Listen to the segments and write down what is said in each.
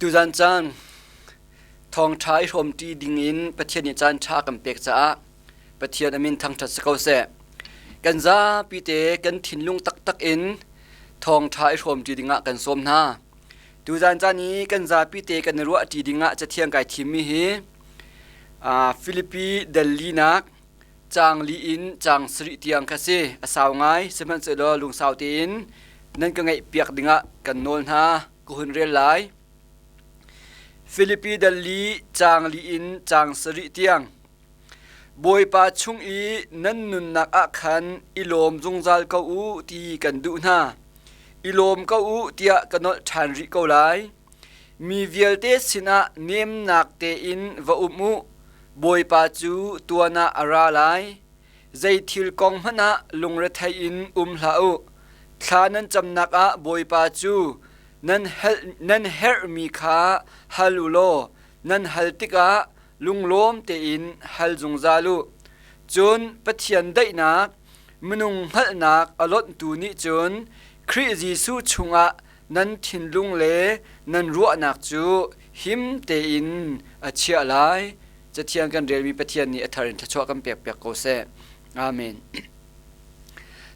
Tuzan caan thawngṭha i hrawmṭi dingin Pathian nih caan ṭha a kan pek caah Pathian a min thangṭhat si ko seh. Kan zapi te kan thinlung taktak in thawngṭha i hrawmṭi dingah kan sawm hna. Tuzan caan i kan zapi te kan i ruahṭi dingah Cathiang kai thimmi hi Filipi dal linak caang li in caang sarih tiang kha si. A sau ngai, sihmanhsehlaw lungsau tein nan ka ngaihpiak dingah kan nawl hna. Ka hun rel lai. Filipi dal li caang li in caang sarih tiang. Bawipa chung i nan nunnak ah khan i lawm zungzal ko u ti kan duh hna. I lawm ko u tiah ka nolh ṭhan rih ko lai. Mi vialte sinah nemnak tein va um u. Bawipa cu tuan ah a ra lai. Zei thil kong hmanh ah lungrethei in um hlah u. Thla nan camnak ah Bawipa cu nan herhmi kha hal u law nan hal tikah lunglawm tein hal zungzal u. Cun Pathian daihnak, minung hngalhnak a lonhtu nih cun Khrih Jesuh chungah nan thinlung le nan ruahnak cu him tein a chiah lai. Cathiang kan relmi Pathian nih a thar in thluachuah kan pekpiak ko seh. Amen.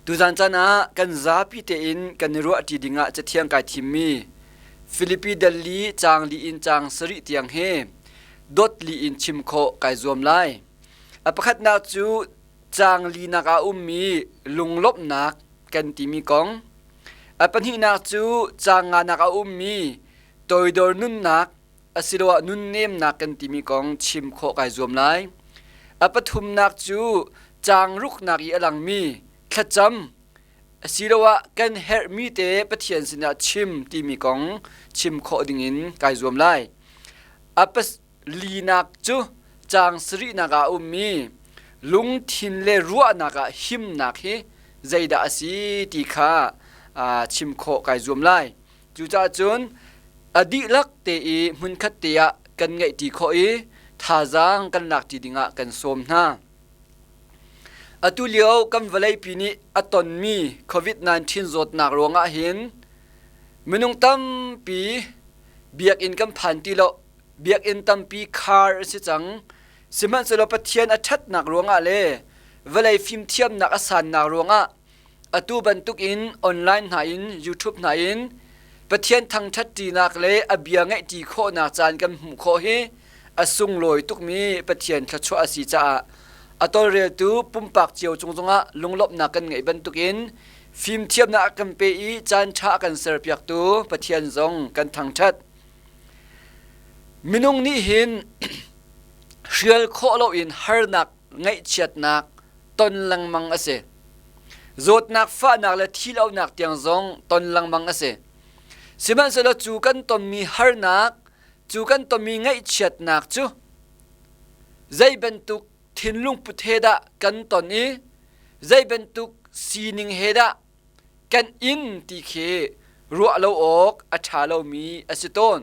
Tuzan caan ah kan zapi tein kan i ruahṭi dingah Cathiang kai thimmi Filipi dal li caang li in caang sarih tiang hi dot li in chim khawh kai zuam lai. A pakhatnak cu caang linak ah ummi lunglawmhnak kan timi kong. A pahnihnak cu caang nganak a ummi toidor nunnak asiloah nunnemnak kan timi kong chim khawh kai zuam lai. A pathumnak cu caang ruknak i a langmi thlacam asiloah kan herhmi te Pathian sinah chim timi kong chim khawh dingin kai zuam lai. A linak cu caang sarihnak ah a ummi lungthin le ruahnak ah himnak hi zeidah a si ti kha chim khawh kai zuam lai. Cucaah cun a dihlak te i hmunkhat te ah kan ngeihṭi khawh i thazaang kan lakṭi dingah kan sawm hna. Atu lio kan vawleipi nih a tonmi COVID-19 zawtnak ruangah hin minung tampi biakinn kan phan ti lo. Biakinn tampi khar a si cang. Sihmanhsehlaw Pathian a ṭhatnak ruangah le vawlei fimthiamnak a sannak ruangah atu bantukin online hna in YouTube hna in Pathian thangṭhatṭinak le a bia ngaihṭi khawhnak caan kan hmuh khawh hi a sunglawi tukmi Pathian thluachuah a si caah a tawlreltu pumpak cio cung zongah lunglawmhnak kan ngeih bantukin fimthiamnak a kan pe i caan ṭha a kan serpiaktu Pathian zong kan thangṭhat. Minung nih hin hrial khawh loin harnak ngaihchiatnak ton lengmang a si. Zawtnak fahnak le thihlohnak tiang zong ton lengmang a si. Sihmanhsehlaw cu kan tonmi harnak, cu kan tonmi ngaihchiatnak cu zei bantuk thinlung put he dah kan ton i zei bantuk sining he dah kan in ti khi ruah lo awk a ṭha lomi a si tawn.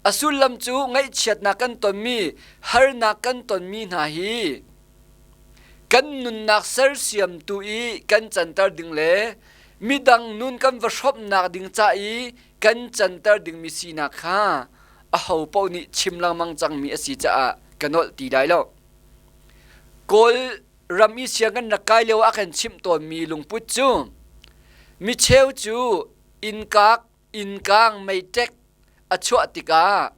A sullam cu ngaihchiatnak kan tonmi, harnak kan tonmi hna hi kan nunnak sersiamtu i kan canter ding le midang nun kan va hrawmhnak ding ca i kan canter dingmi sinak kha aho paoh nih chim lengmang cangmi a si caah ka nolh ti lai lo. Kawl ram i siang kan rak kai lio ah kan chimh tawnmi lungput cu micheu cu innkak innkang meiṭek a chuah tikah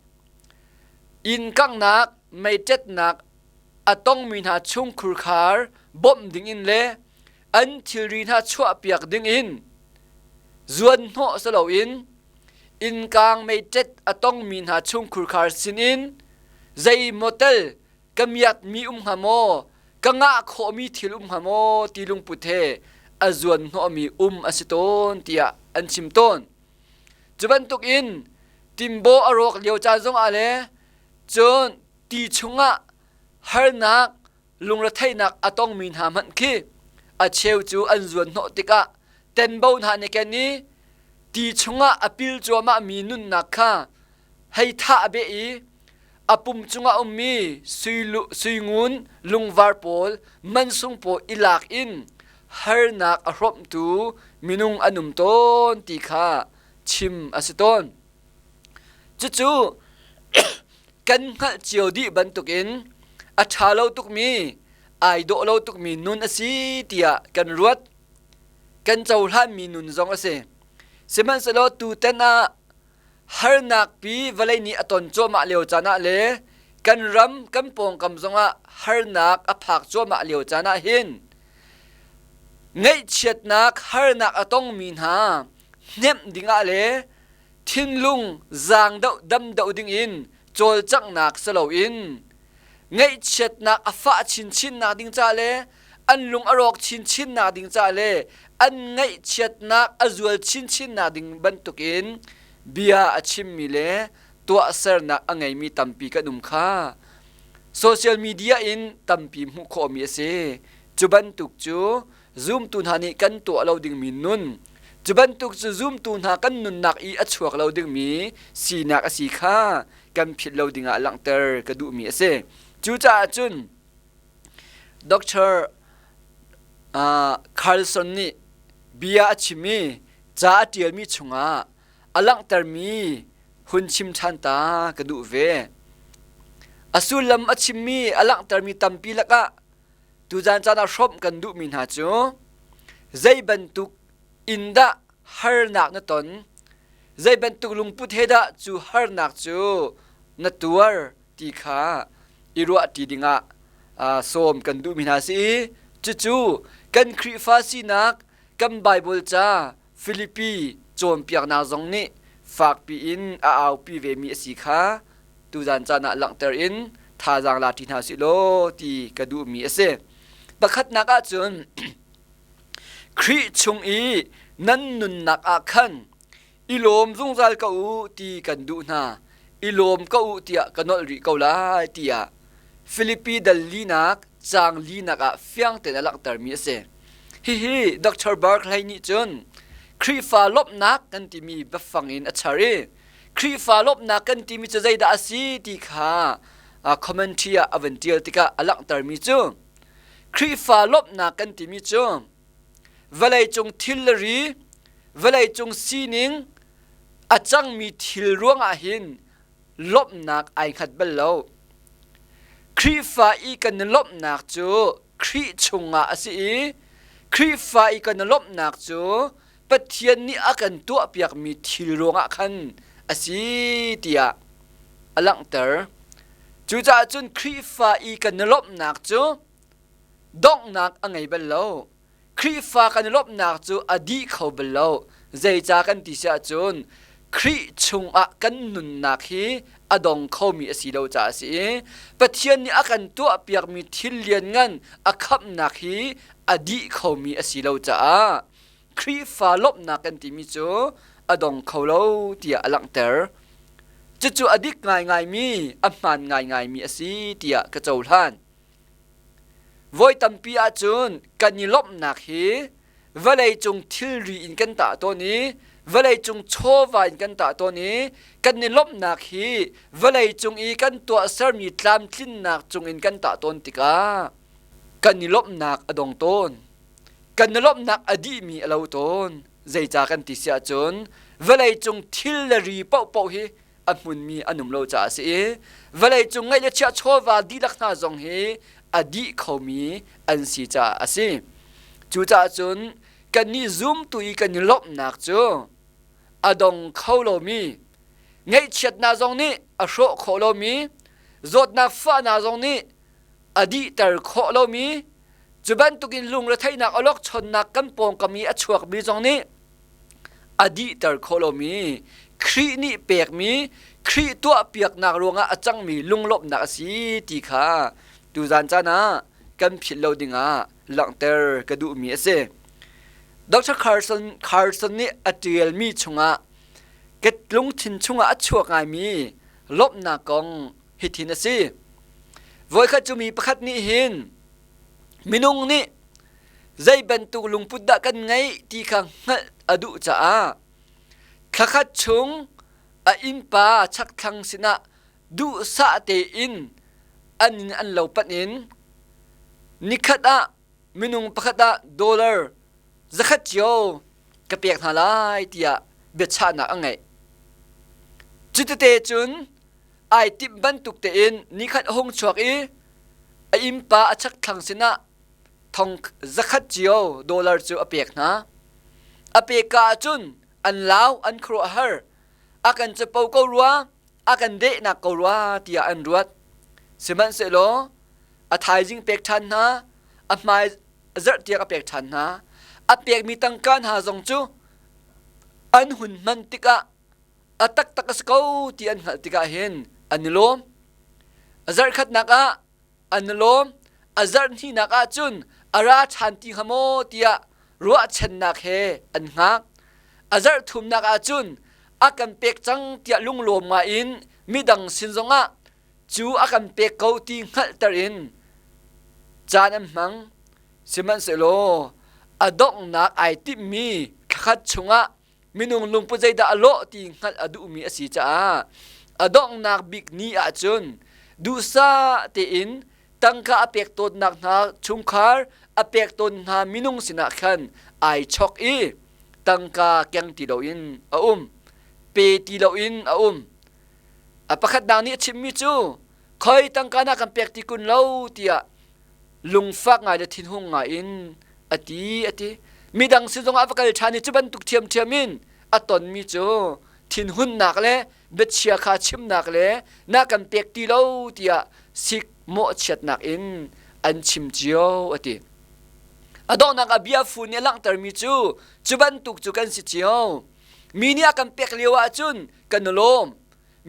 inn kanghnak meiṭetnak a tongmi hna chungkhur khar bawmh dingin le an thilri hna chuahpiak dingin zuan hnawh si loin innkang meiṭet a tongmi hna chungkhur khar sinin zei motel ka miakmi um hnga maw ka ngah khawhmi thil um hnga maw ti lungput he a zuan hnawhmi um a si tawn tiah an chim tawn. Cu bantukin timbaw a rawk lio caan zongah le cun ti chungah harnak lungretheihnak a tongmi hna hmanh khi a cheu cu an zuan hnawh tikah tenbo hna nih ken i ti chungah a pil cuahmahmi nunnak kha hei thah beh i a pum cungah ummi suingun lungvar pawl mansung pawl i lak in harnak a hrawmhtu minung an um tawn ti kha chim a si tawn. Cucu kan hngalh cio dih bantukin a ṭha lo tukmi, ai dawh lo tukmi nun a si tiah kan ruat. Kan cohlanmi nun zong a si. Sihmanhsehlaw tutan ah harnak pi vawlei nih a ton cuahmah lio caan ah le kan ram kan pawngkam zongah harnak a phak cuahmah lio caan ah hin ngaihchiatnak harnak a tongmi hna hnemh dingah le thinlung zaang doh dam doh dingin cawlcanghnak si loin ngaihchiatnak a fah chinchinnak ding ca le an lung a rawk chinchinnak ding ca le an ngaihchiatnak a zual chinchinnak ding bantukin bia a chimmi le tuahsernak a ngeimi tampi kan um kha social media in tampi hmuh khawhmi a si. Cu bantuk cu zumtu hna nih kan tuah lo dingmi nun cu bantuk cu zumtu hna kan nunnak i a chuak lo dingmi sinak a si kha kan philh lo dingah langhter ka duhmi a si. Cucaah cun Dr. Carlson nih bia a chim i ca a ṭialmi chungah a langhtermi hun chim ṭhan ta ka duh ve. A sullam a chimmi a langhtermi tampi lakah tuzan caan ah hrawmh kan duhmi hna cu zei bantuk in dah harnak na ton, zei bantuk lungput he dah cu harnak cu na tuar ti kha i ruahṭi dingah sawm kan duhmi hna si i cucu kan Khrihfa sinak kan Baibal ca Filipi cawnpiaknak zong nih fakpi in a aupi vemi a si kha tuzan caan ah langhter in thazaang la ṭi hna sih law ti ka duhmi a si. Pakhatnak ahcun Khrih chung i nan nunnak ah khan i lawm zungzal ko u ti kan duh hna. I lawm ko u tiah ka nolh rih ko lai tiah Filipi dal linak caang linak ah fiang tein a langhtermi a si. Hihi Dr. Barclay nih cun Khrihfa lawmhnak kan timi biafang in a char i Khrihfa lawmhnak kan timi cu zeidah a si ti kha commentary ah a van ṭial tikah a langhtermi cu Khrihfa lawmhnak kan timi cu vawleicung thil le ri, vawleicung sining a cangmi thil ruangah hin lawmhnak ai hngat bal lo. Khrihfa i kan i lawmhnak cu Khrih chungah a si i Khrihfa i kan i lawmhnak cu Pathian nih a kan tuahpiakmi thil ruangah khan a si tiah a langhter. Cucaah cun Khrihfa i kan i lawmhnak cu donghnak a ngei bal lo. Khrihfa kan i lawmhnak cu a dih kho bal lo. Zeicah kan ti si ahcun Khrih chungah kan nunnak hi a dong khomi a si lo caah a si i Pathian nih a kan tuahpiakmi thil lianngan a khamhnak hi a dih khomi a si lo caah Khrihfa lawmhnak kan timi cu a dong kho lo tiah a langhter. Cucu a dik ngaingaimi, a hmaan ngaingaimi a si tiah ka cohlan. Voi tampi ahcun kan i lawmhnak hi vawleicung thilri in kan tah tawn i vawleicung chawva in kan tah tawn i kan i lawmhnak hi vawleicung i kan tuahsermi tlamtlinnak cungin kan tah tawn tikah kan i lawmhnak a dong tawn. Kan i lawmhnak a dihmi a lo tawn. Zeicah kan ti si ahcun vawleicung thil le ri paohpaoh hi a hmunmi an um lo caah a si i vawleicung ngeih le chiah chawva dihlak hna zong hi a dih khomi an si caah a si. Cucaah cun kannih zumtu i kan i lawmhnak cu a dong kho lomi, ngaihchiatnak zong nih a hrawh khawh lomi, zawtnak fahnak zong nih a dihter khawh lomi, cu bantukin lungretheihnak awlokchonnak kan pawngkam i a chuakmi zong nih a dihter khawh lomi Khrih nih pekmi Khrih tuahpiaknak ruangah a cangmi lunglawmhnak a si ti kha tuzan caan ah kan philh lo dingah langhter ka duhmi a si. Dr. Carson, Carson nih a ṭialmi chungah ka lungthin chungah a chuak ngaimi lawmhnak kong hithin a si. Voikhat cu mi pakhat nih hin minung nih zei bantuk lungput dah kan ngeih ti kha hngalh a duh caah thlakhat chung a innpa chakthlang sinah duhsah tein an inn an lo panh in nikhat ah minung pakhat ah dollar zakhat cio ka pek hna lai tiah biachahnak a ngeih. Cutete cun ai timh bantuk tein nikhat a hung chuak i a innpa a chakthlang sinah thong zakhat cio dollar cu a pek hna. A pek ka ahcun an lau, an khuaruahhar. A kan capo ko rua, a kan dehnak ko rua tiah an ruat. Sihmanhsehlaw a thaizing pek ṭhan hna, a hmai zarh tiang a pek ṭhan hna. A pekmi tangka hna zong cu an hun hman tikah a taktak a si ko ti an hngalh tikah hin an i lawm. A zarh khatnak ah an i lawm. A zarh hnihnak ah cun a ra ṭhan ti hnga maw tiah ruahchannak he an hngak. A zarh thumnak ah cun a kan pek cang tiah lunglawm ngai in midang sin zongah cu a kan pek ko ti hngalhter in caan an hmang. Sihmanhsehlaw a donghnak ai timhmi thlakhat chungah minung lungput zeidah a lawh ti hngalh a duhmi a si caah a donghnak bik ni ahcun duhsah tein tangka a pek tawnnak hna chungkhar a pek tawn hna minung sinah khan ai chok i tangka keng ti loin a um pe ti loin a um. A pakhatnak nih a chimmi cu khoi tangka na kan pek ti kun lo tiah lungfak ngai le thinhung ngai in a ti a ti. Midang sin zongah a va kal ṭhan i cu bantuk ṭhiamṭhiam in a tonmi cu thinhunnak le biachia kha chimnak le na kan pek ti lo tiah sik mawhchiatnak in an chim cio a ti. A donghnak ah bia fu nih a langhtermi cu cu bantuk cu kan si cio. Mi nih a kan pek lio ahcun kan i lawm.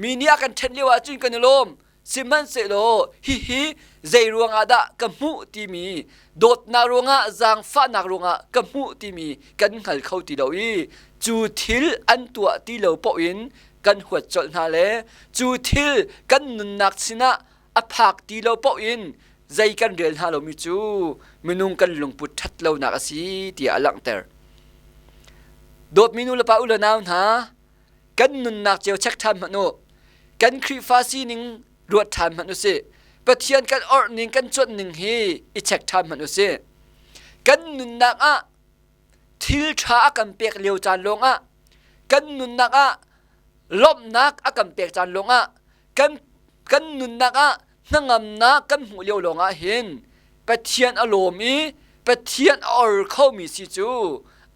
Mi nih a kan ṭhen lio ahcun kan i lawm. Sihmanhsehlaw hihi zei ruangah dah ka hmuh timi dawtnak ruangah zaangfahnak ruangah ka hmuh timi kan hngal kho ti lo i cu thil an tuah ti lo paoh in kan huat colh hna le cu thil kan nunnak sinah a phak ti lo paoh in zei kan rel hna lomi cu minung kan lungput ṭhat lonak a si tiah a langhter. Dawtmi nu le pa u le nau hna, kan nunnak cio check ṭhan hmanh u. Kan Khrihfa sining ruat ṭhan hmanh u sih. Pathian kan orh ning kan cuanh ning hi i check ṭhan hmanh u sih. Kan nunnak ah thil ṭha a kan pek lio caan lawngah kan nunnak ah lawmhnak a kan pek caan lawngah kan kan nunnak ah hnangamnak kan hmuh lio lawngah hin Pathian a lawm i Pathian a or khomi si cu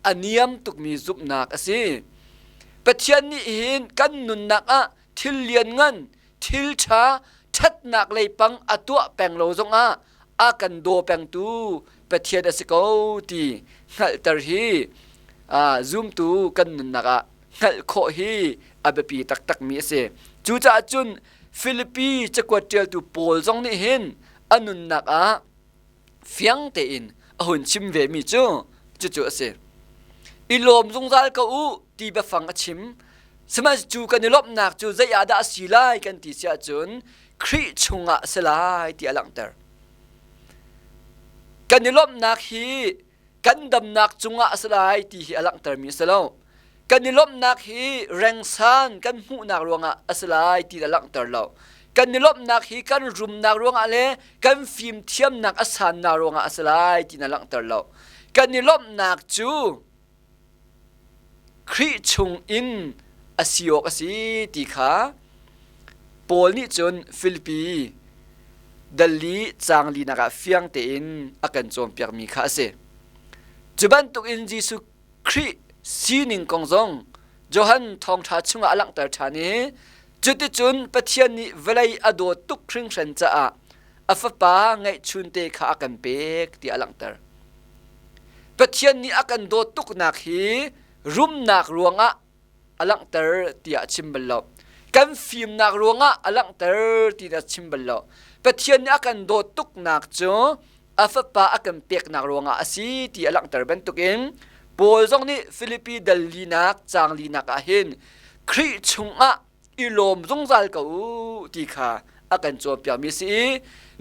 a niam tukmi zumhnak a si. Pathian nih hin kan nunnak ah thil lianngan, thil ṭha, ṭhatnak lei pang a tuah peng lo zongah a kan daw pengtu Pathian a si ko ti hngalhter hi zumtu kan nunnak ah hngalh khawh hi a biapi taktakmi a si. Cucaah cun Filipi cakuat ṭialtu Paul zong nih hin a nunnak ah fiang tein a hun chim vemi cu cucu a si. I lawm zungzal ko u ti biafang a chim. Sihmanhsehlaw cu kan i lawmhnak cu zei ah dah a si lai kan ti si ahcun Khrih chungah a si lai ti a langhter. Kan i lawmhnak hi kan damnak cungah a si lai ti hi a langhtermi a si lo. Kan i lawmhnak hi rengsan kan hmuhnak ruangah a si lai ti a langhter lo. Kan i lawmhnak hi kan rumnak ruangah le kan fimthiamnak a sannak ruangah a si lai ti a langhter lo. Kan i lawmhnak cu Khrih chung in a si awk a si ti kha Paul nih cun Filipi dal li caang linak ah fiang tein a kan cawnpiakmi kha a si. Cu bantukin Jesuh Khrih sining kong zong Johan thawngṭha chungah a langhter ṭhan i cuticun Pathian nih vawlei a dawt tuk hringhran caah a fapa ngeihchunte kha a kan pek tiah a langhter. Pathian nih a kan dawt tuknak hi rumnak ruangah a langhter tiah a chim bal lo. Kan fimnak ruangah a langhter ti a chim bal lo. Pathian nih a kan dawt tuknak cu a fapa a kan peknak ruangah a si ti a langhter bantukin Paul zong nih Filipi dal linak caang linak ah hin Khrih chungah i lawm zungzal ko u ti kha a kan cawnpiakmi a si i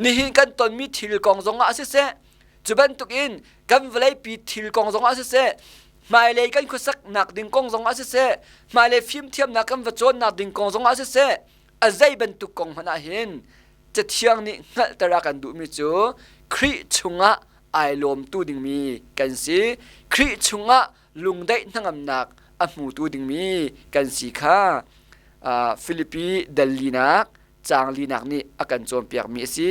nihin kan tonmi thil kong zongah siseh cu bantukin kan vawleipi thil kong zongah siseh hmailei kan khuasaknak ding kong zongah siseh hmailei fimthiamnak kan va cawnnak ding kong zongah siseh a zei bantuk kong hmanh ah hin Cathiang nih hngalhter a kan duhmi cu Khrih chungah ai lawmtu dingmi kan si. Khrih chungah lungdaih hnangamnak a hmutu dingmi kan si kha. Filipi dal linak caang linak nih a kan cawnpiakmi a si.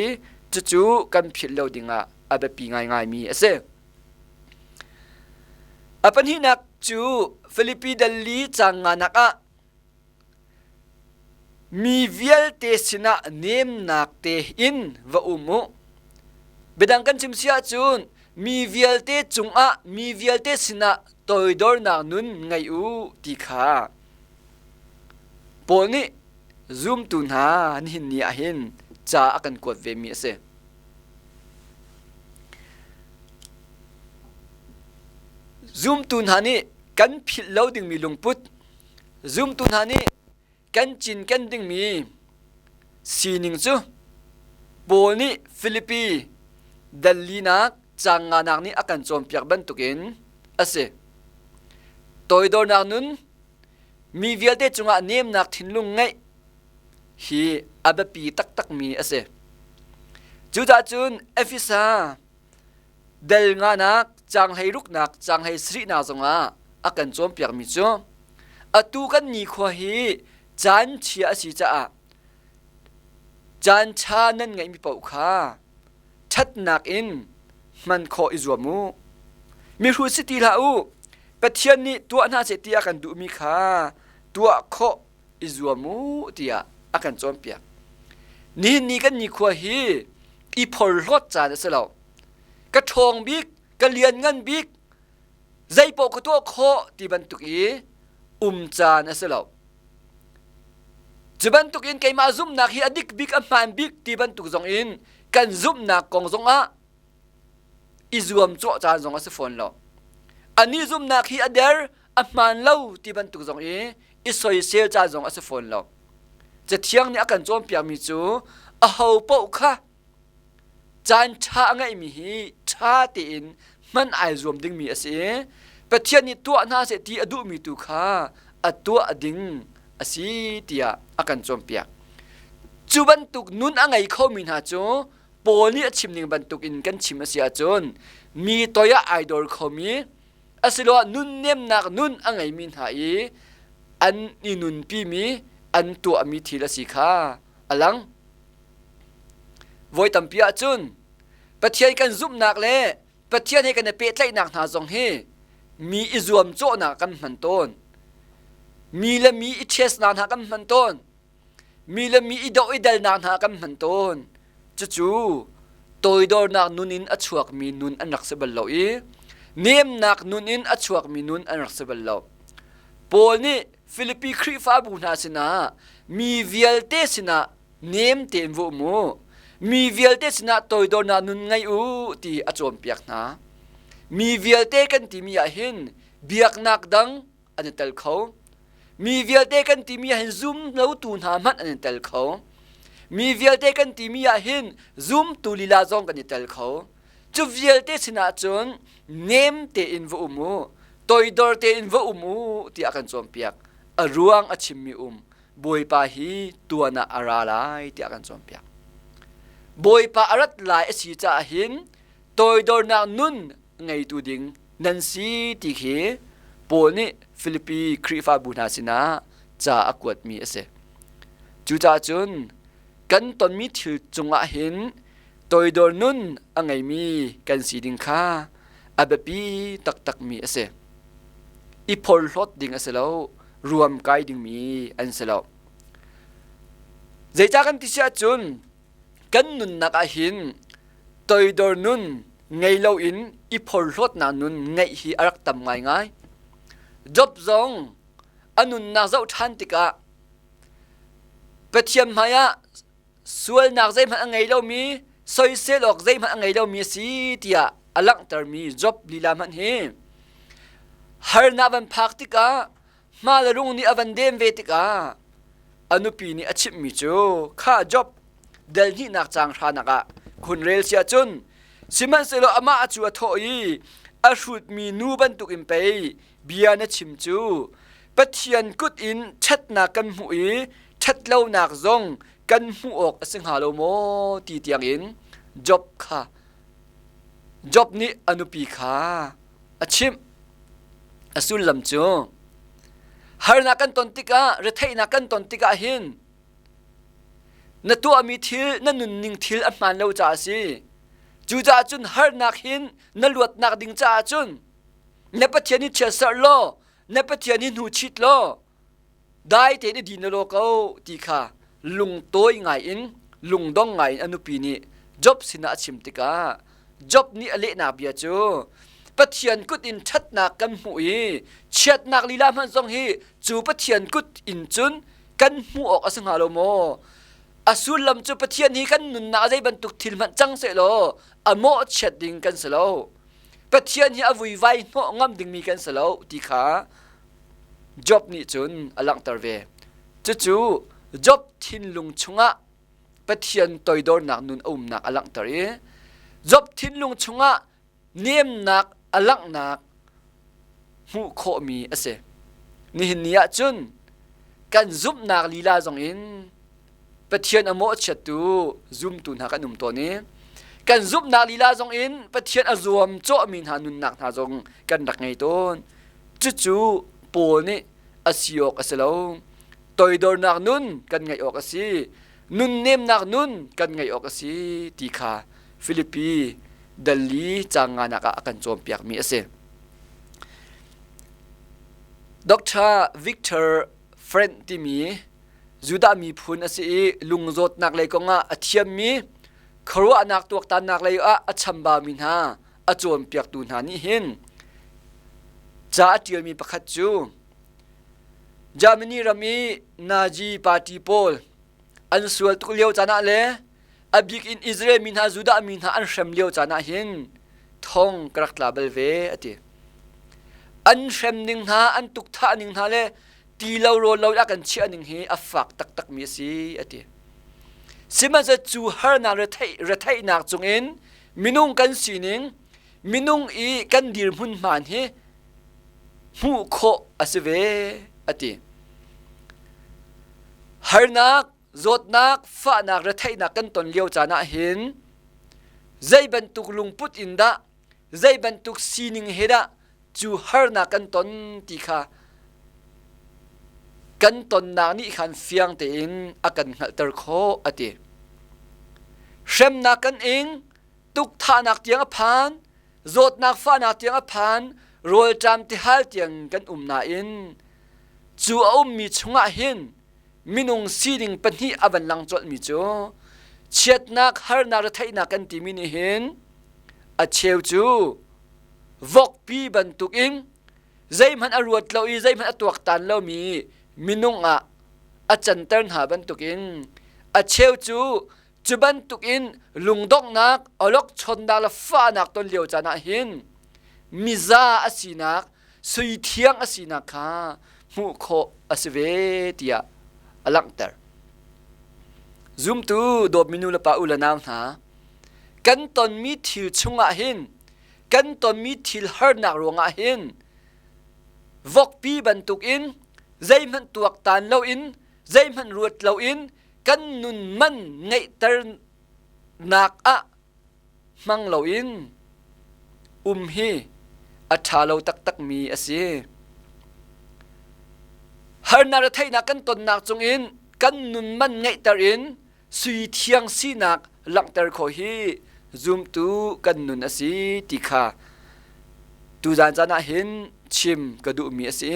Cucu kan philh lo dingah a biapi ngaingaimi a si. A pahnihnak cu Filipi dal li caang nganak ah Mi vialte sinah nemnak tein va um u. Biadang kan chim si ahcun mi vialte cungah mi vialte sinah toidornak nun ngei u ti kha Paul nih zumtu hna nihin ni ah hin ca a kan kuat vemi a si. Zumtu hna nih kan philh lo dingmi lungput Zumtu hna nih kan cinken dingmi sining cu Paul nih Filipi dal linak caang nganak nih a kan cawnpiak bantukin a si. Toidornak nun, mi vialte cungah nemnak thinlung ngeih hi a biapi taktakmi a si. Cucaah cun Efesa Del nganak, caang hleiruknak, caang hleisarihnak zongah a kan cawnpiakmi cu atu kan nikhua hi caan chia a si caah caan ṭha nan ngeihmi paoh kha ṭhatnak in hman khawh i zuam u. Mihrut si ti hlah u. Pathian nih tuah hna seh ti a kan duhmi kha tuah khawh i zuam u tiah a kan cawnpiak. Nihin ni kan nikhua hi i phorhlawt caan a si lo. Ka ṭhawng bik, ka lianngan bik, zeipaoh ka tuah khawh ti bantuk i um caan a si lo. Cu bantuk in keimah zumhnak hi a dik bik, a hmaan bik ti bantuk zong in kan zumhnak kong zongah i zuamcawh caan zong a si fawn lo. Anih zumhnak hi a der, a hmaan lo ti bantuk zong i i soisel caan zong a si fawn lo. Cathiang nih a kan cawnpiakmi cu aho paoh kha caan ṭha a ngeihmi hi ṭha tein hman ai zuam dingmi a si i Pathian nih tuah hna seh ti a duhmi tu kha a tuah ding a si tiah a kan cawnpiak. Cu bantuk nun a ngei khomi hna cu Paul nih a chim ning bantukin kan chim a si ahcun mi toi ah ai dor khomi asiloah nunnemnak nun a ngeimi hna i an i nunpimi an tuahmi thil a si kha a lang. Voi tampi ahcun Pathian kan zumhnak le Pathian he kan i pehtlaihnak hna zong hi mi i zuamcawhnak kan hman tawn. Mi le mi i ṭhiasnak hna kan hman tawn. Mi le mi i doh i dalnak hna kan hman tawn. Cucu toidornak nun in a chuakmi nun an rak si bal lo i nemnak nun in a chuakmi nun an rak si bal lo. Paul nih Filipi Khrihfabu hna sinah mi vialte sinah nem tein va um u. Mi vialte sinah toidornak nun ngei u ti a cawnpiak hna. Mi vialte kan timi ah hin biaknak dang an i tel kho. Mi vialte kan timi ah hin zum lotu hna hmanh an i tel kho. Mi vialte kan timi ah hin zumtu lila zong kan i tel kho. Cu vialte sinah cun nem tein va um u, toidor tein va um u tiah kan cawnpiak. A ruang a chimmi um Bawipa hi tuan ah a ra lai tiah kan cawnpiak. Bawipa a rat lai a si caah hin toidornak nun ngeitu ding nan si ti khi Paul nih Filipi Khrihfabu hna sinah ca a kuatmi a si. Cucaah cun kan tonmi thil cungah hin toidor nun a ngeimi kan si ding kha a biapi taktakmi a si. I phorhlawt ding a si lo, ruamkai dingmi an si lo. Zeicah kan ti si ahcun kan nunnak ah hin toidor nun ngei loin i phorhlawtnak nun ngeih hi a rak tam ngaingai. Job zong a nunnak zoh ṭhan tikah Pathian hmaiah sualnak zeihmanh a ngei lomi, soisel awk zeihmanh a ngei lomi a si tiah a langhtermi Job lila hmanh hi harnak van phak tikah hma le rung nih a van dem ve tikah a nupi nih a chimhmi cu kha Job del hnihnak caang hranak ah khun rel si ahcun sihmanhsehlaw amah cu a thawh i a hrutmi nu bantukin pei bia na chim cu Pathian kut in ṭhatnak kan hmuh i ṭhatlonak zong kan hmuh awk a si hnga lo maw ti tiangin Job kha Job nih a nupi kha a chimh. A sullam cu. Harnak kan ton tikah, retheihnak kan ton tikah hin na tuahmi thil, na nunning thil a hmaan lo caah a si. Cucaah cun harnak hin na luatnak ding caah cun na Pathian hi chiatserh law, na Pathian hi hnu chit law, dai tein i din law ko ti kha lungtawi ngai in lungdong ngai in a nupi nih Job sinah a chim tikah Job nih a lehnak bia cu Pathian kut in ṭhatnak kan hmuh i chiatnak lila hmanh zong hi cu Pathian kut in cun kan hmuh awk a si hnga lo maw? A sullam cu Pathian hi kan nunnak zei bantuk thil hmanh cang sehlaw a mawhchiat ding kan si lo. Pathian hi a vuivai hnawh ngam dingmi kan si lo ti kha Job nih cun a langhter ve. Cucu Job thinlung chungah Pathian toidornak nun a umnak a langhter i Job thinlung chungah nemnak a langhnak hmuh khawhmi a si. Nihin ni ah cun kan zumhnak lila zongin Pathian a mawhchiattu zumtu hna kan um tawn i kan zumhnak lila zongin Pathian a zuamcawhmi hna nunnak hna zong kan rak ngei tawn. Cucu Paul nih a si awk a si lo. Toidornak nun kan ngeih awk a si. Nunnemnak nun kan ngeih awk a si ti kha Filipi dal li caang nganak ah a kan cawnpiakmi a si. Dr. Victor Frank timi Judah miphun a si i lungzawtnak lei kongah a thiammi khuaruahnak tuaktannak lei ah a chambaumi hna a cawnpiaktu hna nih hin ca a ṭialmi pakhat cu Germany ram i Nazi party pawl an sual tuk lio caan ah le a bik in Israel mi hna Judah mi hna an hrem lio caan ah hin thong ka rak tla bal ve a ti. An hrem ning hna an tukthah ning hna le ti lo rawl lo a kan chiah ning hi a fak taktakmi a si a ti. Sihmanhsehlaw cu harnak retheihnak cungin minung kan sining minung i kan dirhmun hmaan hi hmuh khawh a si ve a ti. Harnak, zawtnak, fahnak, retheihnak kan ton lio caan ah hin zei bantuk lungput in dah zei bantuk sining he dah cu harnak kan ton ti kha kan tonnak nih khan fiang tein a kan hngalhter khawh a ti. Hremnak kan ing, tukthahnak tiang a phan, zawtnak fahnak tiang a phan, rawlṭam tihal tiang kan um nain cu a ummi chungah hin minung sining pahnih a van lang colhmi cu chiatnak harnak retheihnak kan timi nih hin a cheu cu vokpi bantukin zeihmanh a ruat lo i zeihmanh a tuaktan lomi minung ah a canter hna bantukin a cheu cu cu bantukin lungdonghnak awlokchonnak le fahnak ton lio caan ah hin miza a sinak sui thiang a sinak kha hmuh khawh a si ve tiah a langhter. Zumtu dawtmi nu le pa u le nau hna kan tonmi thil chungah hin kan tonmi thil harnak ruangah hin vokpi bantukin zeihmanh tuaktan loin zeihmanh ruat loin kan nun man ngeihternak ah hmang loin um hi a ṭha lo taktakmi a si. Harnak retheihnak kan tonnak cungin kan nun man ngeihter in sui thiang sinak langhter khawh hi zumtu kan nun a si ti kha tuzan caan ah hin chim ka duhmi a si.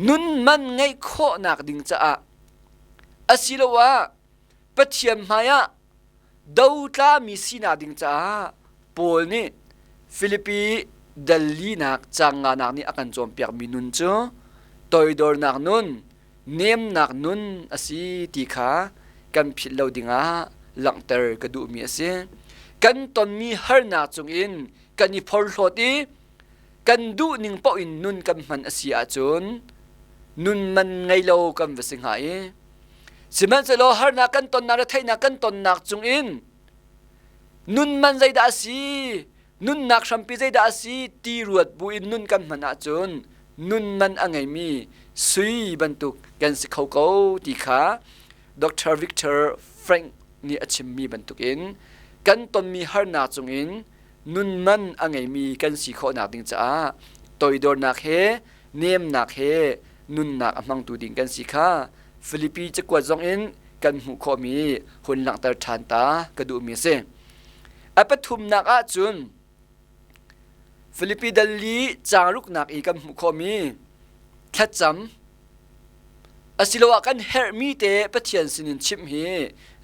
Nun man ngeih khawhnak ding caah asiloah Pathian hmaiah dotlami sinak ding caah Paul nih Filipi dal linak caang nganak nih a kan cawnpiakmi nun cu toidornak nun, nemnak nun a si ti kha kan philh lo dingah langhter ka duhmi a si. Kan tonmi harnak cungin kan i phorhlawt i kan duhning paoh in nun kan hman a si ahcun nun man ngei lo kan va si hnga i Sihmanhsehlaw harnak kan tonnak le theihnak kan tonnak cungin nun man zeidah a si, nunnak hrampi zeidah a si ti ruat buin nun kan hman ahcun nun man a ngeimi sui bantuk kan si kho ko ti kha Dr. Victor Frank nih a chimmi bantukin kan tonmi harnak cungin nun man a ngeimi kan si khawhnak ding caah toidornak he nemnak he nunnak a hmangtu ding kan si kha Filipi cakuat zong in kan hmuh khawhmi hun langhter ṭhan ta ka duhmi a si. A pathumnak ah cun Filipi dal li caang ruknak i kan hmuh khawhmi thlacam asiloah kan herhmi te Pathian sinin chimh hi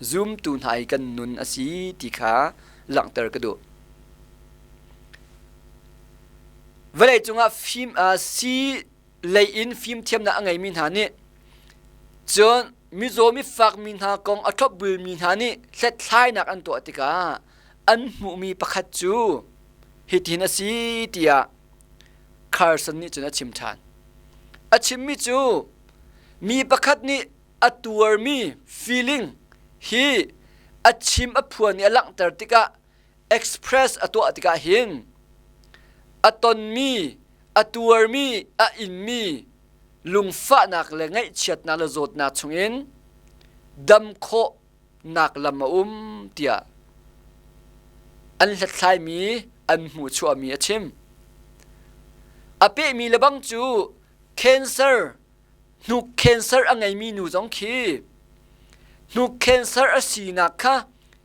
zumtu hna i kan nun a si ti kha langhter ka duh. Vawleicung ah fim si lei in fimthiamnak a ngeimi hna nih cun mizaw mifakmi hna kong a thlopbulmi hna nih hlethlainak an tuah tikah an hmuhmi pakhat cu hitin a si tiah Carson nih cun a chim ṭhan. A chimmi cu mi pakhat nih a tuarmi feeling hi a chim a phuan i a langhter tikah express a tuah tikah hin a tonmi, a tuarmi, a inmi lungfahnak le ngaihchiatnak le zawtnak chungin dam khawhnak lam a um tiah an hlathlaimi an hmuhchuahmi a chim. A pehmi lebang cu cancer hnuk cancer a ngeimi nu zong khi hnuk cancer a sinak kha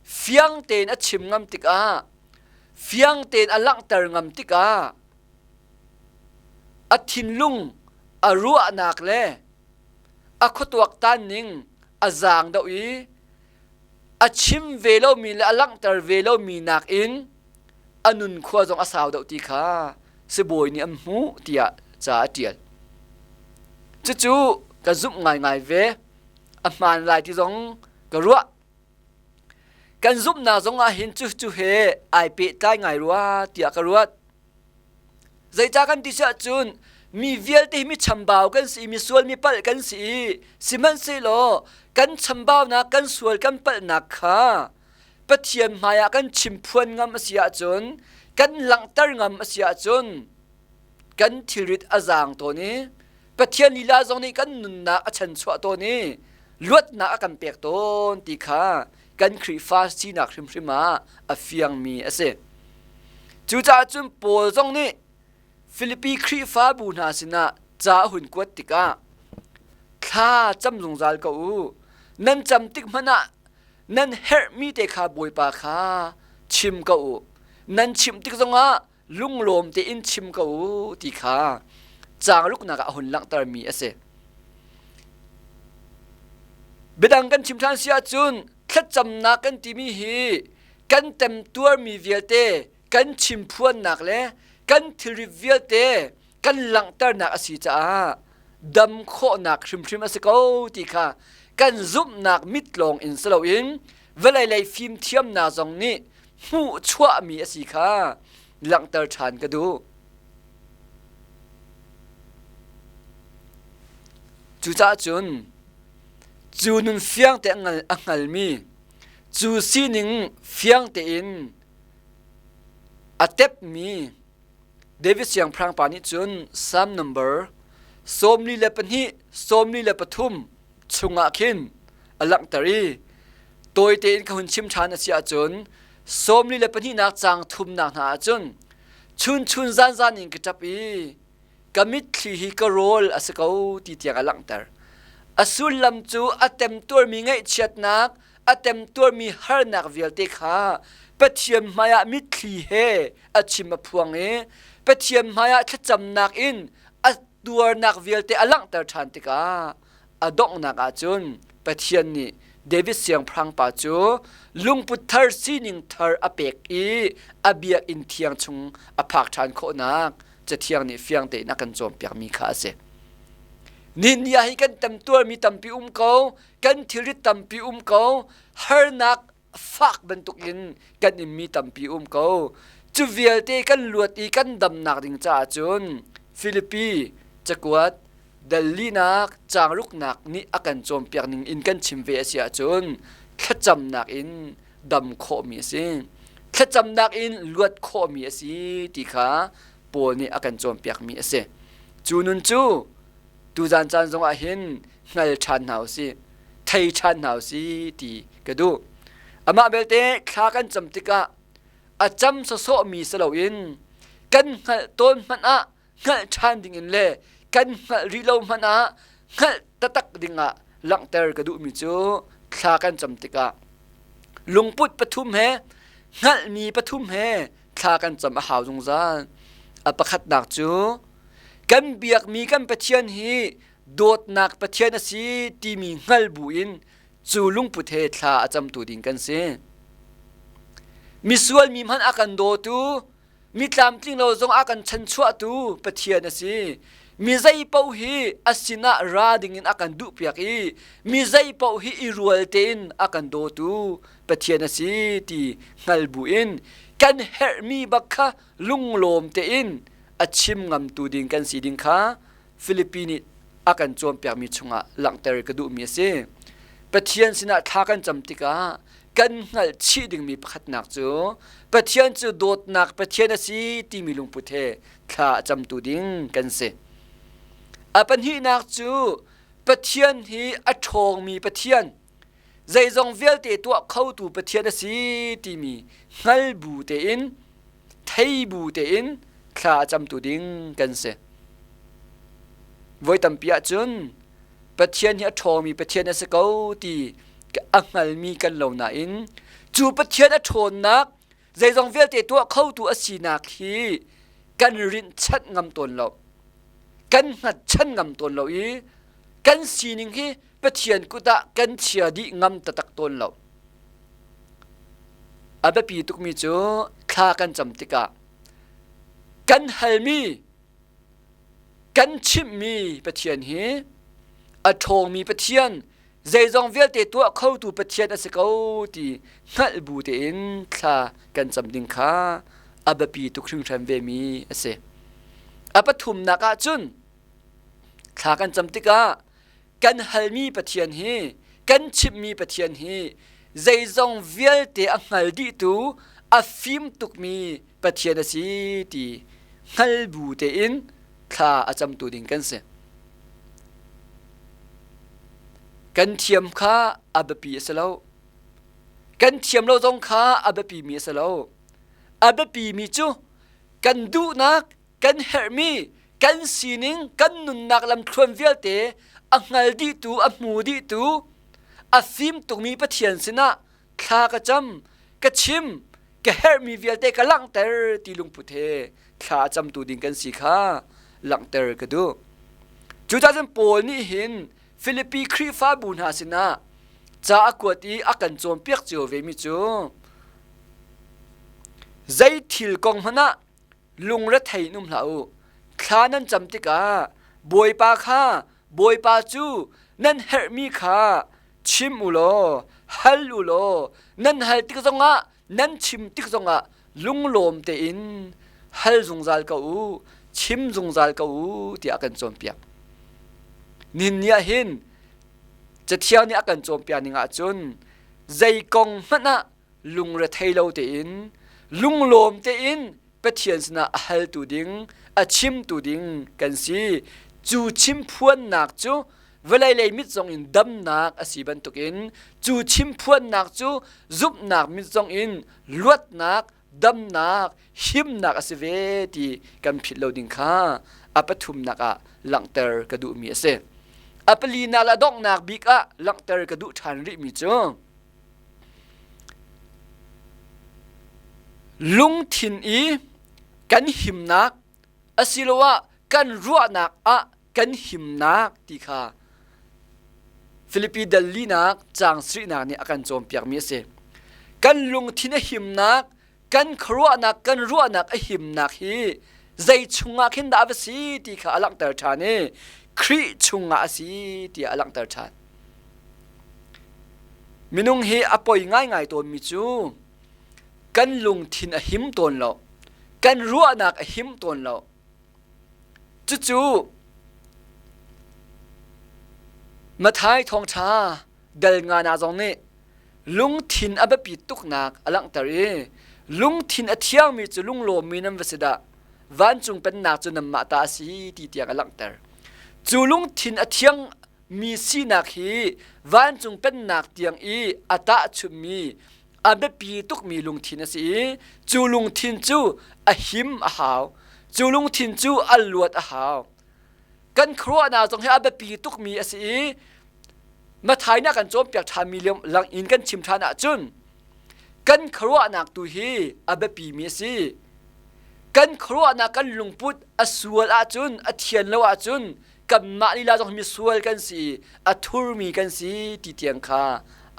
fiang tein a chim ngam tikah fiang tein a langhter ngam tikah a thinlung a ruahnak le a khuatuaktan ning a zaang deuh i a chim ve lomi le a langhter ve lomi nakin a nun khua zong a sau deuh ti kha sibawi nih an hmuh tiah ca a ṭial. Cucu ka zumh ngaingai ve. A hmaan lai ti zong ka ruah. Kan zumhnak zong ah hin cucu he ai pehtlai ngai rua tiah ka ruat. Zeicah kan ti siah cun mi vialte hi mi chambau kan si i mi sual mi palh kan si i sihmanhsehlaw kan chambaunak kan sual kan palhnak kha Pathian hmaiah kan chimphuan ngam a si ahcun kan langhter ngam a si ahcun kan thilrit a zaang tawn i Pathian lila zong nih kan nunnak a chanchuah tawn i luatnak a kan pek tawn ti kha kan Khrihfa sinak hrimhrim ah a fiangmi a si. Cucaah cun Paul zong nih Filipi Khrihfabu hna sinah ca a hun kuat tikah thla cam zungzal ko u nan cam tik hmanh ah nan herhmi te kha Bawipa kha chim ko u nan chimh tik zongah lunglawm tein chim ko u ti kha caangruknak ah a hun langhtermi a si. Biadang kan chim ṭhan si ahcun thlacamnak kan timi hi kan temtuarmi vialte kan chimphuannak le kan thilri vialte kan langhternak a si caah dam khawhnak hrimhrim a si ko ti kha kan zumhnak mit lawng in si loin vawlei lei fimthiamnak zong nih hmuh chuahmi a si kha langhter ṭhan ka duh. Cucaah cun cu nun fiang te a hngalmi cu sining fiang tein a tepmi David siangpahrang pa nih cun Psalm number 42, 43 chungah khin a langhter i tawi tein ka hun chim ṭhan a si ahcun 42nak caang thumnak hna ahcun chun chun zan zan in ka ṭap i ka mitthli hi ka rawl a si ko ti tiang a langhter. A sullam cu a temtuarmi ngaihchiatnak, a temtuarmi harnak vialte kha Pathian hmaiah mitthli he a chim a phuang i Pathian hmaiah thlacamnak in a tuarnak vialte a langhter ṭhan tikah a donghnak ahcun Pathian nih David siangpahrang pa cu lungput thar sining thar a pek i a biakinn thiang chung a phak ṭhan khawhnak Cathiang nih fiang tein a kan cawnpiakmi kha a si. Nihin ni ah hi kan temtuarmi tampi um ko, kan thilrit tampi um ko, harnak fak bantukin kan inmi tampi um ko. Cu vialte kan luat i kan damnak ding caah cun Filipi cakuat dal linak caangruknak nih a kan cawnpiak ning in kan chim ve a si ahcun thlacamnak in dam khawhmi a si. Thlacamnak in luat khawhmi a si ti kha Paul nih a kan cawnpiakmi a si. Cu nun cu tuzan caan zongah hin hngal ṭhan hna usih, thei ṭhan hna usih ti ka duh. Amah belte thla kan cam tikah a cam sawsawhmi si loin kan hngalh tawn hmanh ah hngalh ṭhan dingin le Kan hngalh rih lo hmanh ah hngalh taktak dingah langhter ka duhmi cu thla kan cam tikah lungput pathum he hngalhmi pathum he thla kan cam a hau zungzal. A pakhatnak cu kan biakmi kan Pathian hi dawtnak Pathian a si timi hngal bu in cu lungput he thla a camtu ding kan si. Misual mi hmanh a kan dawtu, mi tlamtling lo zong a kan chanchuahtu Pathian a si. Mi zei paoh hi a sinah ra dingin a kan duhpiak i mi zei paoh hi i rual tein a kan dawtu Pathian a si ti hngal bu in kan herhmi bak kha lunglawm tein a chim ngamtu ding kan si ding kha Filipi nih a kan cawnpiakmi chungah langhter ka duhmi a si. Pathian sinah thla kan cam tikah kan hngalh chih dingmi pakhatnak cu Pathian cu dawtnak Pathian a si timi lungput he thla a camtu ding kan si. A pahnihnak cu Pathian hi a ṭhawngmi Pathian, zeizong vialte tuah khotu Pathian a si timi hngal bu tein thei bu tein thla a camtu ding kan si. Voi tampi ahcun Pathian hi a ṭhawngmi Pathian a si ko ti a hngalmi kan lo nain cu Pathian a ṭhawnnak zeizong vialte tuah khotu a sinak hi kan rinhchanh ngam tawn lo. Kan hngatchan ngam tawn lo i kan sining hi Pathian kut ah kan chia dih ngam taktak tawn lo. A biapi tukmi cu thla kan cam tikah kan halmi kan chimhmi Pathian hi a ṭhawngmi Pathian zeizong vialte tuah khotu Pathian a si ko ti hngalh bu tein thla kan cam ding kha a biapi tuk hringhran vemi a si. A pathumnak ah cun thla kan cam tikah kan halmi Pathian hi kan chimhmi Pathian hi zeizong vialte a hngal dihtu a fim tukmi Pathian a si ti hngal bu tein thla a camtu ding kan si. Kan thiam kha a biapi a si lo. Kan thiam lo zong kha a biapi mi a si lo. A biapi mi cu kan duhnak kan herhmi kan sining kan nunnak lamthluan vialte a hngal dihtu a hmu dihtu a fim tukmi Pathian sinah thla ka cam ka chim ka herhmi vialte ka langhter ti lungput he thla a camtu ding kan si kha langhter ka duh. Cucaah cun Paul nih hin Filipi Khrihfabu hna sinah ca a kuat i a kan cawnpiak cio vemi cu zei thil kong hmanh ah Lungrethei in um hlah u. Thla nan cam tikah Bawipa kha Bawipa cu nan herhmi kha chim u law hal u law nan hal tik zongah nan chim tik zongah lunglawm tein hal zungzal ko u chim zungzal ko u tiah a kan cawnpiak. Nihin ni ah hin Cathiang nih a kan cawnpiak ning ahcun zei kong hmanh ah lungrethei lo tein lunglawm tein Pathian sinah a haltu ding a chimtu ding kan si cu chimphuannak cu vawlei lei mit zong in damnak a si bantukin cu chimphuannak cu zumhnak mit zong in luatnak damnak himnak a si ve ti kan philh lo ding kha a pathumnak ah langhter ka duhmi a si a palinak le a donghnak bik ah langhter ka duh ṭhan rihmi cu Lungthin i kan himnak asiloah kan ruahnak ah kan himnak ti kha Filipi dal linak caang sarihnak nih a kan cawnpiakmi a si. Kan lungthin a himnak, kan khuaruahnak, kan ruahnak a himnak hi zei chungah khin dah a va si ti kha a langhter ṭhan i Khrih chungah a si tiah a langhter ṭhan. Minung hi a poi ngaingai tawnmi cu kan lungthin a him tawn lo. Kan ruahnak a him tawn lo. Cucu Matthai thawngṭha dal nga na zong nih lungthin a biapit tuknak a langhter i lungthin a thiangmi cu lunglawmmi nan va si dah vancung pennak cu nanmah ta a si ti tiang a langhter. Cu lungthin a thiang mi sinak hi vancung pennak tiang i a tahchunhmi a biapi tukmi lungthin a si i cu lungthin cu a him a hau cu lungthin cu a luat a hau. Kan khuaruahnak zong hi a biapi tukmi a si i Mathai nih a kan cawnpiak ṭhanmi lang in kan chim ṭhan ahcun kan khuaruahnak tu hi a biapimi a si. Kan khuaruahnak kan lungput a sual ahcun, a thian lo ahcun kanmah lila zong hi misual kan si i a thurmi kan si ti tiang kha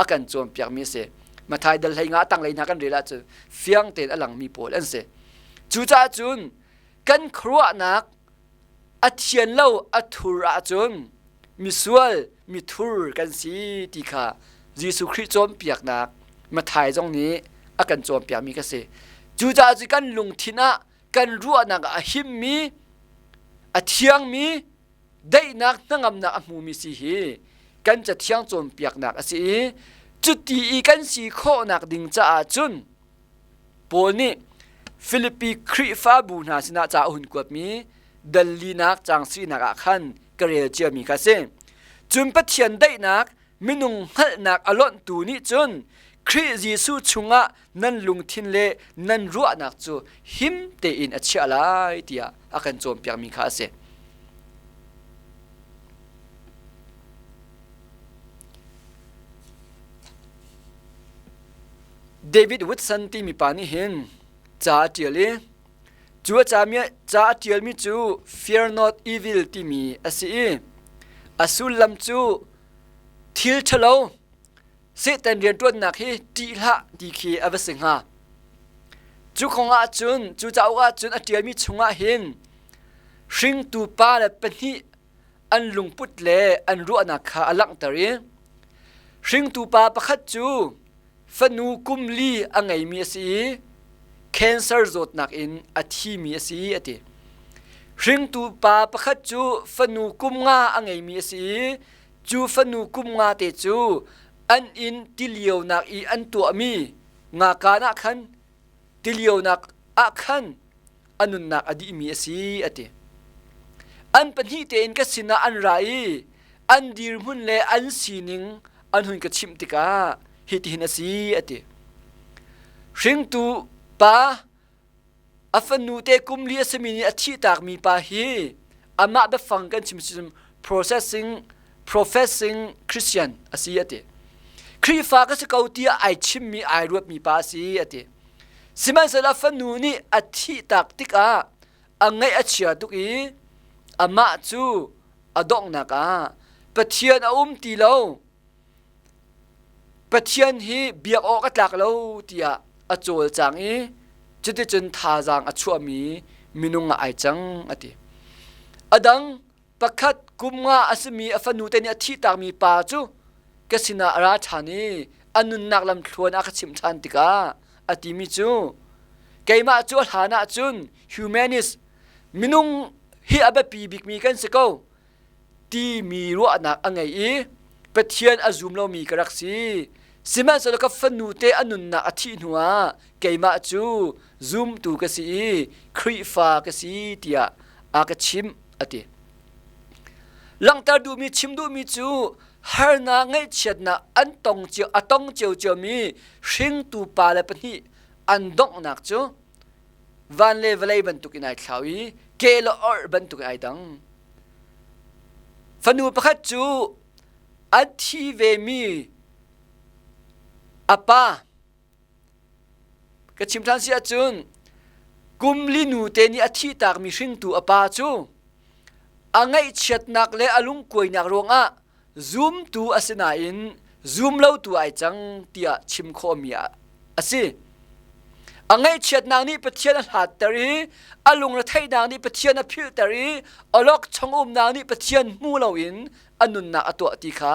a kan cawnpiakmi a si. Mathai dal hlei nga tanglei hna kan rel ahcun fiang tein a langmi pawl an si. Cucaah cun kan khuaruahnak a thian lo a thur ahcun misual mithur kan si ti kha Jesuh Khrih cawnpiaknak Mathai zong nih a kan cawnpiakmi ka si. Cucaah cu kan lungthin ah kan ruahnak ah a himmi a thiangmi daihnak hnangamnak a hmumi si hi kan cathiang cawnpiaknak a si i cuti i kan si khawhnak ding caah cun Paul nih Filipi Khrihfabu hna sinah ca a hun kuatmi dal linak caang sinak ah khan ka rel ciami kha a si. Cun Pathian daihnak minung hngalhnak a lonhtu nih cun Khrih Jesuh chungah nan lungthin le nan ruahnak cu him tein a chiah lai tiah a kan cawnpiakmi kha a si. David Woodson timi pa nih hin ca a ṭial i cu a ca a ṭialmi cu Fear Not Evil timi a si i a sullam cu thil ṭhalo Satan rianṭuannak hi ṭih hlah ti khi a va si hnga. Cu kong ahcun cu cauk ahcun a ṭialmi chungah hin hringtu pa le pahnih an lungput le an ruahnak kha a langhter i hringtu pa pakhat cu fanu kum li a ngeimi a si i cancer zawtnak in a thimi a si a ti. Hringtu pa pakhat cu fanu kum nga a ngeimi a si i cu fanu kum nga te cu an inn tilionak i an tuahmi ngakaan ah khan tilionak ah khan a nunnak a dihmi a si a ti. An pahnih tein ka sinah an ra i an dirhmun le an sining an hun ka chimh tikah hitihin a si a ti. Hringtu pa a fanu te kum li a simi nih a thihtakmi pa hi amah biafang kan chim sim processing professing Christian a si a ti. Khrihfa ka si ko tiah ai chimmi ai ruatmi pa a si a ti. Sihmanhsehlaw fanu nih a thihtak tikah a ngaih a chia tuk i amah cu a donghnak ah Pathian a um ti lo. Pathian hi biak awk a tlak lo tiah a cawlcang i cuticun thazaang a chuahmi minung ah ai cang a ti. A dang Pakhat kum nga a simi a fanu te nih a thihtakmi pa cu ka sinah a ra ṭhan i a nunnak lamthluan a ka chimh ṭhan tikah a timi cu keimah cu a hlan ah cun humanist minung hi a biapi bikmi kan si ko timi ruahnak a ngei i Pathian a zum lomi ka rak si. Sihmanhsehlaw ka fanu te a nunnak a thih hnuah keimah cu zumtu ka si i Khrihfa ka si tiah a ka chimh a ti. Langhter duhmi chim duhmi cu harnak ngaihchiatnak an tong cio a tong ciocio mi hringtu pa le pahnih an donghnak cu van le vawlei bantukin ai thlau i ke le orh bantukin ai dang. Fanu pakhat cu a thi vemi a pa Ka chim ṭhan si ahcun kum li nute nih a thihtakmi hringtu a pa cu a ngaihchiatnak le a lungkuainak ruangah zumtu a si nain zumlotu ai cang tiah chim khawhmi a si. A ngaihchiatnak nih Pathian a hlatter i a lungretheihnak nih Pathian a philhter i awlokchong umnak nih Pathian hmu loin a nunnak a tuah ti kha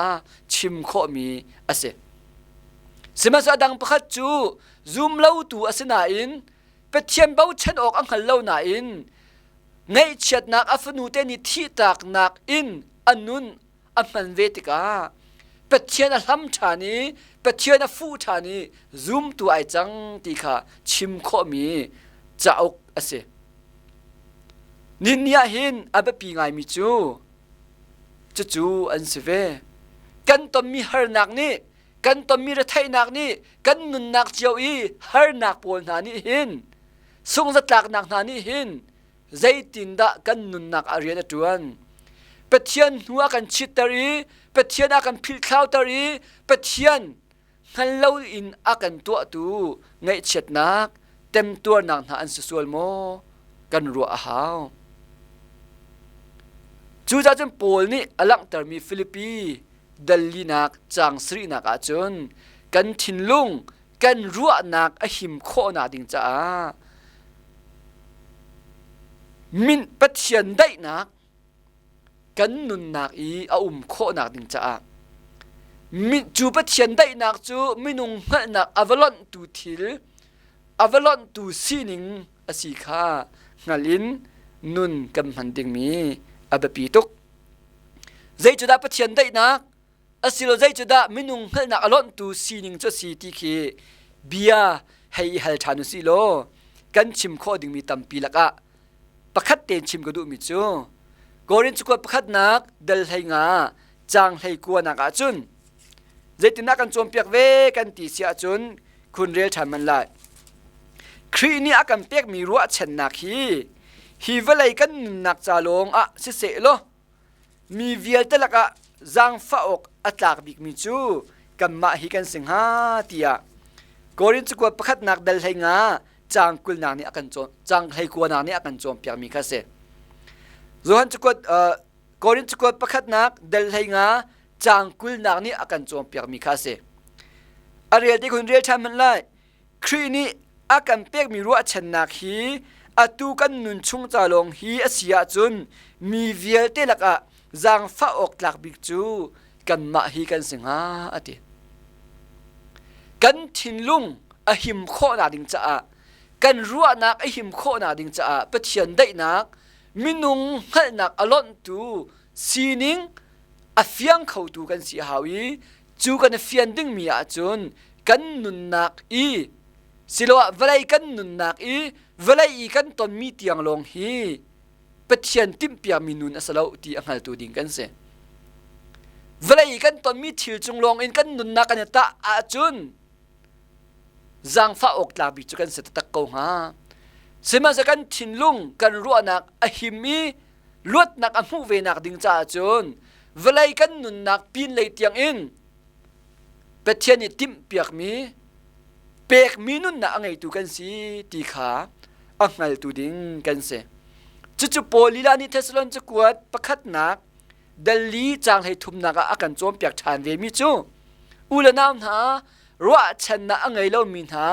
chim khawhmi a si. Sihmanhsehlaw a dang pakhat cu zumlotu a si nain Pathian bochan awk a hngal lo nain ngaihchiatnak a fanu te nih thihtaknak in a nun a hman ve tikah Pathian a hlam ṭhan i Pathian a fuh ṭhan i zumtu ai cang ti kha chim khawhmi cauk a si. Ninni ah hin a biapi ngaimi cu Cucu an si ve. Kan tonmi harnak nih, kan tonmi retheihnak nih, kan nunnak cio i harnak pawl hna nih hin, sungzatlaknak hna nih hin, zeitindah kan nunnak ah rian a ṭuan? Pathian hnu a kan chitter i Pathian a kan philhthlauter i Pathian hngal loin a kan tuahtu ngaihchiatnak, temtuarnak hna an si sual maw? Kan ruah a hau. Cucaah cun Paul nih a langhtermi Filipi dal linak caang sarihnak ahcun kan thinlung, kan ruahnak a him khawhnak ding caah min Pathian daihnak kan nunnak i a um khawhnak ding caah cu Pathian daihnak cu minung hngalhnak a va lonhtu thil a va lonhtu sining a si kha hngal in nun kan hman dingmi a biapi tuk. Zei cu dah Pathian daihnak asilo zei cu dah minung hngalhnak a lonhtu sining cu a si ti khi bia hei i hal ṭhan usih law kan chim khawh dingmi tampi lakah pakhat tein chim ka duhmi cu Korin cakuat pakhatnak dal 15 caang 19 nak ahcun zeitindah kan cawnpiak ve kan ti si ahcun khun rel ṭhan man lai. Khrih nih a kan pekmi ruahchannak hi hi vawlei kan nunnak ca lawng ah siseh law mi vialte lakah zaangfah awk a tlak bikmi cu kanmah hi kan si hnga tiah Korin cakuat pakhatnak dal 15 caang kulnak nih a kan cawn caang hleikuanak nih a kan cawnpiakmi kha a si. Johan cakuat Korin cakuat pakhatnak dal 15 caang kulnak nih a kan cawnpiakmi kha a si. A rel te kun rel ṭhan hmanh lai. Khrih nih a kan pekmi ruahchannak hi atu kan nun chung ca lawng hi a si ahcun mi vialte lakah zaangfah awk tlak bik cu kanmah hi kan si hnga a ti. Kan thinlung a him khawhnak ding caah kan ruahnak a him khawhnak ding caah Pathian daihnak minung hngalhnak a lonhtu sining a fiang khotu kan si a hau i cu kan i fian dingmi ahcun kan nunnak i siloah vawlei kan nunnak i vawlei i kan tonmi tiang lawng hi Pathian timhpiakmi nun a si lo ti a hngaltu ding kan si. Vawlei i kan tonmi thil cung lawng in kan nunnak kan i tah ahcun zaangfah awk tlak bik cu kan si taktak ko hnga. Sihmanhsehlaw kan thinlung, kan ruahnak a him i luatnak a hmuh ve nak ding caah cun vawlei kan nunnak pinlei tiang in Pathian nih timhpiakmi pekmi nunnak a ngeitu kan si ti kha a hngaltu ding kan si. Cucu Paul lila nih Thessalon cakuat pakhatnak dal li caang 33nak ah a kan cawnpiak ṭhan vemi cu u le nau hna ruahchannak a ngei lomi hna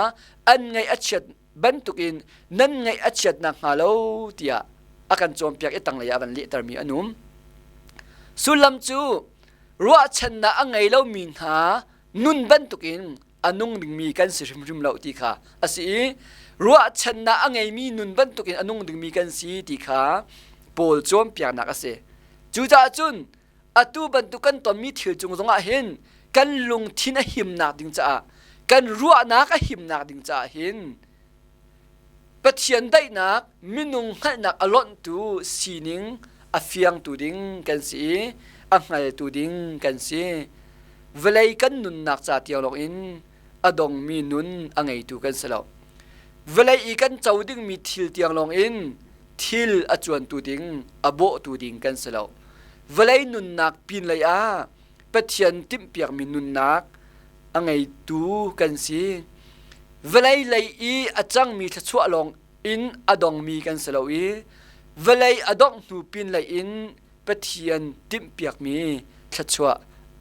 an ngaih a chiat bantukin nan ngaih a chiat nakhnga lo tiah a kan cawnpiak i tanglei ah a van lehtermi an um. Sullam cu ruahchannak a ngei lomi hna nun bantukin a nung dingmi kan si hrimhrim lo ti kha a si i ruahchannak a ngeimi nun bantukin a nung dingmi kan si ti kha Paul cawnpiaknak a si. Cucaah cun atu bantuk kan tonmi thil cung zongah hin kan lungthin a himnak ding caah kan ruahnak a himnak ding caah hin Pathian daihnak minung hngalhnak a lonhtu sining a fiangtu ding kan si i a hngaltu ding kan si. Vawlei kan nunnak ca tiang lawng in a dongmi nun a ngeitu kan si lo. Vawlei i kan co dingmi thil tiang lawng in thil a cuantu ding, a bawhtu ding kan si lo. Vawlei nunnak pinlei ah Pathian timhpiakmi nunnak a ngeitu kan si. Vawlei lei i a cangmi thluachuah lawng in a dongmi kan si lo i vawlei a dongh hnu pinlei in Pathian timhpiakmi thluachuah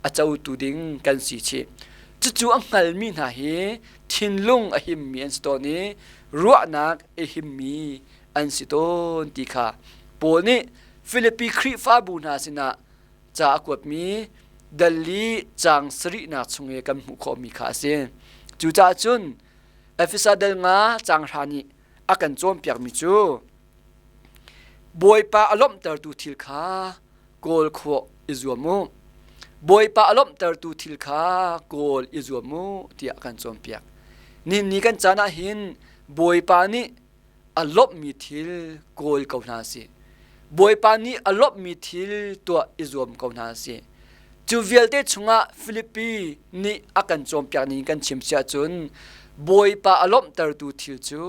a cotu ding kan si chih. Cucu a hngalmi hna hi thinlung a himmi an si tawn i ruahnak a himmi an si tawn ti kha Paul nih Filipi Khrihfabu hna sinah ca a kuatmi dal li caang sarihnak chung i kan hmuh khawhmi kha a si. Cucaah cun Efesa dal nga caang hra nih a kan cawnpiakmi cu Bawipa a lawmhtertu thil kha kawl khawh i zuam u. Bawipa a lawmhtertu thil kha kawl i zuam u tiah a kan cawnpiak. Nihin ni kan caan ah hin Bawipa nih a lawmhmi thil kawl ko hna sih. Bawipa nih a lawmhmi thil tuah i zuam ko hna sih. Cu vialte chungah Filipi nih a kan cawnpiak ning kan chim si ahcun Bawipa a lawmhtertu thil cu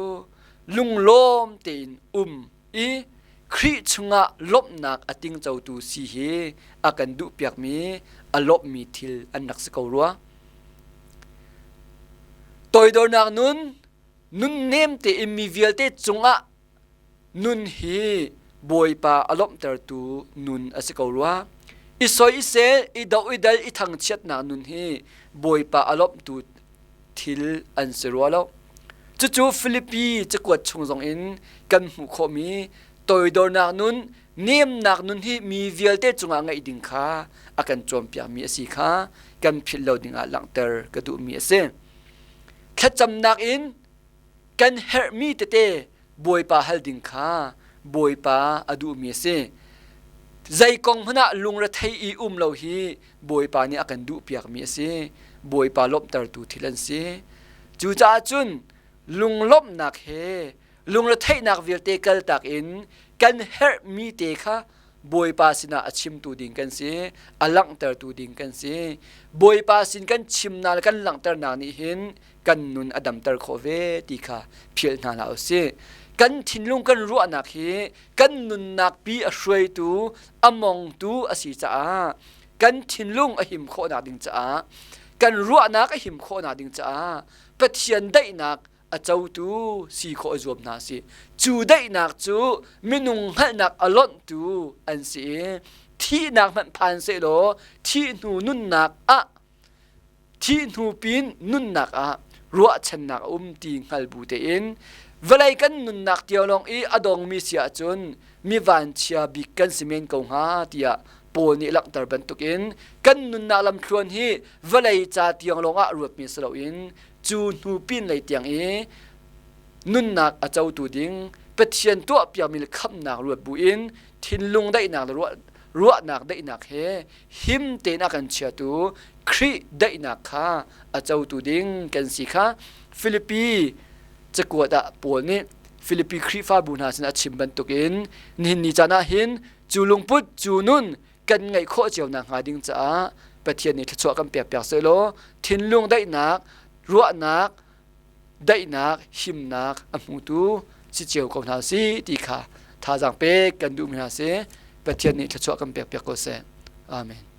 lunglawm tein um i Khrih chungah lawmhnak a tingcotu si hi a kan duhpiakmi a lawmhmi thil an rak si ko rua. Toidornak nun, nunnem tein mi vialte cungah nun hi Bawipa a lawmhtertu nun a si ko rua. I soi i sel, i doh i dal, i thangchiatnak nun hi Bawipa a lawmhtu thil an si rua lo. Cucu Filipi cakuat chung zongin kan hmuh khawhmi toidornak nun, nemnak nun hi mi vialte cungah ngeih ding kha a kan cawnpiakmi a si kha kan philh lo dingah langhter ka duhmi a si. Thlacamnak in kan herhmi tete Bawipa hal ding kha Bawipa a duhmi a si. Zei kong hmanh ah lungrethei i um lo hi Bawipa nih a kan duhpiakmi a si. Bawipa lawmhtertu thil an si. Cucaah cun lunglawmhnak he lungretheihnak vialte kaltak in kan herhmi te kha Bawipa sinah a chimtu ding kan si, a langhtertu ding kan si. Bawipa sin kan chimnak le kan langhternak nih hin kan nun a damter khawh ve ti kha philh hna hlah usih. Kan thinlung kan ruahnak hi kan nunnak pi a hruaitu, a mongtu a si caah kan thinlung a him khawhnak ding caah kan ruahnak a him khawhnak ding caah Pathian daihnak a cotu si khawh a zuam hna si. Cu daihnak cu minung hngalhnak a lonhtu an si i thihnak hmanh phan sehlaw thih hnu nunnak ah Thih hnu pin nunnak ah ruahchannak a um ti hngal bu tein vawlei kan nunnak tiang lawng i a dongmi si ahcun mi vanchia bik kan si men ko hnga tiah Paul nih langhter bantukin kan nunnak lamthluan hi vawlei ca tiang lawng ah ruatmi si loin cu hnu pin lei tiang i nunnak a cotu ding Pathian tuahpiakmi le khamhnak ruat buin thinlung daihnak le ruahnak daihnak he him tein a kan chiatu Khrih daihnak kha a cotu ding kan si kha Filipi cakuat ah Paul nih Filipi Khrihfabu hna sin a chim bantukin nihin ni caan ah hin cu lungput cu nun kan ngeih khawh cio nakhnga ding caah Pathian nih thluachuah kan pek piak sehlaw thinlung daihnak ruahnak daihnak himnak a hmutu si cio ko hna si ti kha thazaang pek kan duhmi hna si Pathian nih thluachuah kan pek piak ko seh. Amen.